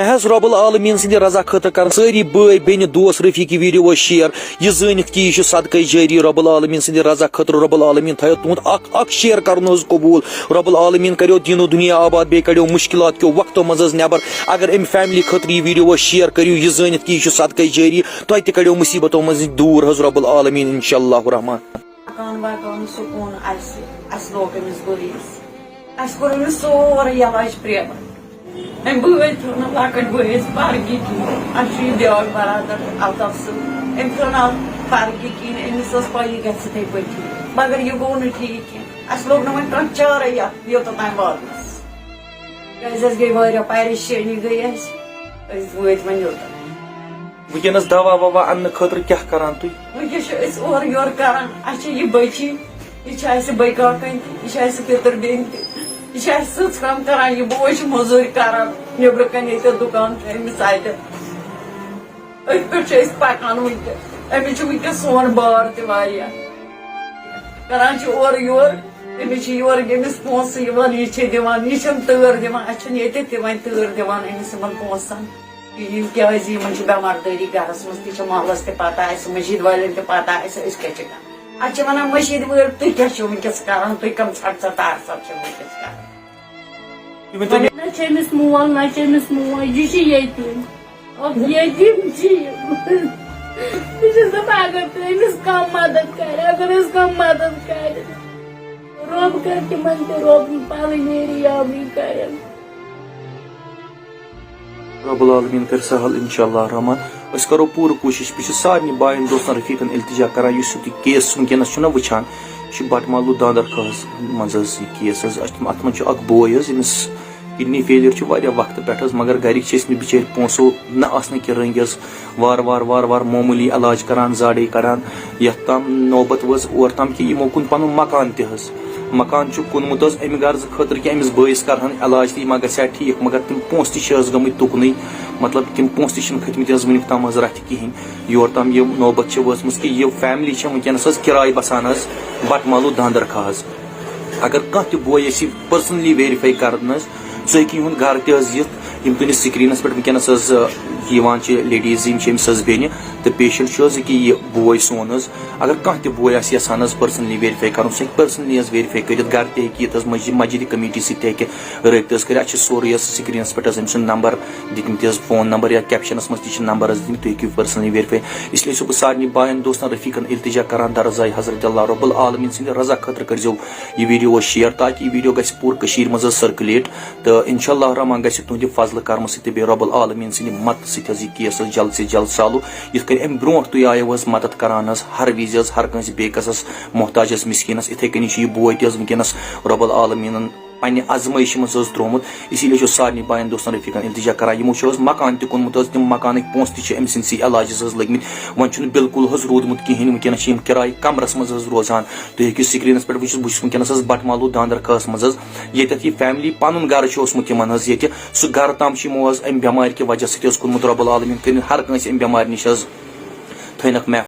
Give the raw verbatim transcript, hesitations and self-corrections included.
مےٚ حظ رب العالمین سٕنٛدِ رضا خٲطرٕ کرن سٲری بٲے، بیٚنہِ، دوس، رفیق یہِ video حظ share۔ یہِ زٲنِتھ کہِ یہِ چھُ صدقے جٲری۔ رب العالمین سٕنٛدِ رضا خٲطرٕ رب العالمین تھایو تُہُنٛد اکھ، اکھ share کرُن حظ قبوٗل۔ رب العالمین کریو دیٖن و دُنیا آباد، بیٚیہِ کڑیو مُشکِلات کیو وقتو منٛز حظ نٮ۪بر۔ اگر اَمہِ family خٲطرٕ یہِ video حظ share کٔرِو، یہِ زٲنِتھ کہِ یہِ چھُ صدقے جٲری، تۄہہِ تہِ کڑیو مُصیٖبتو منٛز دوٗر حظ رب العالمین، انشاء اللہ الرحمن۔ مکان وکان سکوٗن آسہِ، اَسہِ لوگ أمِس بٲیِس۔ اَسہِ کوٚر أمِس سورُے علاج private۔ أمۍ بٲے تھٲو نہٕ لۄکٕٹۍ بٲیِس فرقٕے کِہیٖنۍ۔ اَسہِ چھُ یہِ بیٛاکھ برادر الطاف صٲب، أمۍ تھٲو نہٕ فرقٕے کِہیٖنۍ۔ أمِس ٲس پَیی گژھِ یِتھَے پٲٹھۍ، مگر یہِ گوٚو نہٕ ٹھیٖک کینٛہہ۔ اَسہِ لوٚگ نہٕ وۄنۍ کانٛہہ چارَے یَتھ یوٚتَتھ تام واتنَس۔ کیٛازِ اَسہِ گٔے واریاہ پریشٲنی گٔے اَسہِ، أسۍ وٲتۍ وۄنۍ یوٚتَتھ۔ وٕنکیٚنَس دوا ووا اَننہٕ خٲطرٕ کیٛاہ کَران تُہۍ؟ وٕنکیٚس چھِ أسۍ اورٕ یورٕ کَران، اَسہِ چھِ یہِ بٔچی، یہِ چھِ اَسہِ بٔے کاکَنۍ تہِ، یہِ چھِ اَسہِ پِتٕر بیٚنہِ تہِ، یہِ چھِ اَسہِ سٕژ کٲم کَران، یہِ بوے چھِ مٔزوٗرۍ کَران نیٚبرٕ کَنہِ ییٚتہِ دُکان تھٲیمٕژ اَتہِ۔ أتھۍ پٮ۪ٹھ چھِ أسۍ پَکان وٕنکیٚس۔ أمِس چھُ وٕنکیٚس سون بار تہِ واریاہ۔ کَران چھِ اورٕ یورٕ، أمِس چھِ یورٕ ییٚمِس پونٛسہٕ یِوان، یہِ چھِ دِوان، یہِ چھِنہٕ تٲر دِوان، اَسہِ چھِنہٕ ییٚتہِ تہِ وۄنۍ تٲر دِوان أمِس یِمَن پونٛسَن۔ یِم کیٛازِ یِمَن چھِ بٮ۪مار دٲری گَرَس منٛز تہِ چھِ، محلَس تہِ پَتہ آسہِ، مٔشیٖد والٮ۪ن تہِ پَتہ آسہِ، أسۍ کیٛاہ چھِ کَران۔ اَتہِ چھِ وَنان مٔشیٖد وٲلۍ، تُہۍ کیٛاہ چھِو وٕنکیٚس کَران، تُہۍ کَم ژھۄٹھ ژَتار سَب چھِو وٕنکیٚس کَران؟ یہِ ؤنۍ تو مےٚ۔ نہ چھِ أمِس مول، نہ چھِ أمِس موج، یہِ چھِ یتیٖم۔ اکھ یتیٖم چھِ یہِ۔ بہٕ چھَس دَپان، اگر تُہۍ أمِس کانٛہہ مدد کَرِ، اگر أسۍ کانٛہہ مدد کَرِ، رۄب کَرِ تِمن تہِ، رۄب پَنٕنۍ نیرِ یابٕے کَرن۔ رب العالمین کَرِ سہل انشاءاللہ الرحمن۔ أسۍ کَرو پوٗرٕ کوٗشِش۔ بہٕ چھُس سارنٕے باین، دوستن، رفیقن التجا کران، یُس یہِ case وٕنکیٚنَس چھُنہ وٕچھان، یہِ چھُ بٹہٕ مالوٗ داندر کھاہَس منٛز حظ یہِ case حظ۔ اَتھ، اَتھ منٛز چھُ اکھ بوے حظ، ییٚمِس kidney failure چھُ واریاہ وقتہٕ پٮ۪ٹھ حظ، مگر گرِکۍ چھِ ٲسۍ مٕتۍ بِچٲرۍ پونٛسو نہ آسنہٕ کہِ رٔنٛگۍ حظ وارٕ وارٕ وارٕ وارٕ معموٗلی علاج کران، زاڑے کران، یَتھ تام نوبت وٲژ اور تام کہِ یِمو کُن پنُن مکان تہِ حظ۔ مکان چھُکھ کُنمُت حظ اَمہِ غرضہٕ خٲطرٕ کہِ أمِس بٲیِس کرہن علاج تہٕ یہِ ما گژھِ ہا ٹھیٖک، مگر تِم پونٛسہٕ تہِ چھِ حظ گٔمٕتۍ تُکنُے، مطلب، تِم پونٛسہٕ تہِ چھِنہٕ کھٔتمٕتۍ حظ وٕنیُک تام حظ رَتھِ کِہیٖنۍ۔ یور تام یہِ نوبت چھِ وٲژمٕژ کہِ یہِ family چھےٚ وٕنکیٚنَس حظ کِراے بَسان حظ بَٹہٕ مالوٗ داندَر کھاہَس۔ اگر کانٛہہ تہِ بوے یَژھِ personally verify کَرُن حظ، سُہ ہیٚکہِ یِہُنٛد گَرٕ تہِ حظ یِتھ، یِم تُہٕنٛدِس screenَس پٮ۪ٹھ وٕنکیٚنَس حظ، آ، یِوان چھِ ladies، یِم چھِ أمِس حظ بیٚنہِ تہٕ patient چھُ حظ ییٚکیٛاہ یہِ بوے سون حظ۔ اگر کانٛہہ تہِ بوے آسہِ یَژھان حظ personally verify کَرُن، سُہ ہیٚکہِ personally حظ verify کٔرِتھ، گَرٕ تہِ ہیٚکہِ یِتھ حظ، مسجد، مسجد committee سۭتۍ تہِ ہیٚکہِ رٲبطہٕ حظ کٔرِتھ۔ اَسہِ چھِ سورُے حظ screenَس پٮ۪ٹھ حظ أمۍ سُنٛد number دِتمٕتۍ حظ، phone number یا captionَس منٛز تہِ چھِ numbers دِتمٕتۍ، تُہۍ ہیٚکِو personally verify۔ اس لیے چھُس بہٕ سارنٕے باین، دوستن، رفیقن التجا کران، درزاے حضرت اللہ رب العالمین سٕنٛدِ رضا خٲطرٕ کٔرۍزیو یہِ video حظ share، تاکہِ یہِ video گژھِ پوٗرٕ کٔشیٖرِ منٛز حظ circulate۔ تہٕ انشاءاللہ الرحمن گژھِ تُہنٛدِ فضلہٕ کرمہٕ سۭتۍ تہٕ بیٚیہِ رب العالمین سٕنٛدِ مدتہٕ سۭتۍ حظ یہِ case حظ جلد سے جلد solve۔ یِتھ کٔنۍ امہِ برونٛٹھ تُہۍ آیو حظ مدد کران حظ ہر وِزِ حظ، ہر کٲنٛسہِ بیکس حظ، محتاجس، مسکینس، اِتھے کٔنی چھُ یہِ بوے تہِ حظ وٕنکیٚنس رب العالمینن پننہِ آزمٲیشہِ منٛز حظ ترٛوومُت۔ اسی لیے چھُ سارنٕے باین، دوستن، رفیقن التجا کران، یِمو چھُ حظ مکان تہِ کُنمُت حظ، تِم مکانٕکۍ پونٛسہٕ تہِ چھِ أمۍ سٕنٛدسٕے علاجس حظ لٔگمٕتۍ۔ وۄنۍ چھُنہٕ بالکل حظ روٗدمُت کِہیٖنۍ، وٕنکیٚنس چھِ یِم کِراے کمرس منٛز حظ روزان۔ تُہۍ ہیٚکِو screenس پٮ۪ٹھ وٕچھِتھ، بہٕ چھُس وٕنکیٚنس حظ بٹہٕ مالوٗ داندر کھاہس منٛز حظ، ییٚتٮ۪تھ یہِ family پنُن گرٕ چھُ اوسمُت یِمن حظ ییٚتہِ، سُہ گرٕ تام چھِ یِمو حظ امہِ بٮ۪مارِ کہِ وجہ سۭتۍ حظ کوٚرمُت رب العالمین کٔرِن ہر کٲنٛسہِ امہِ بٮ۪مارِ نِش حظ تھٲینکھ محفوٗظ۔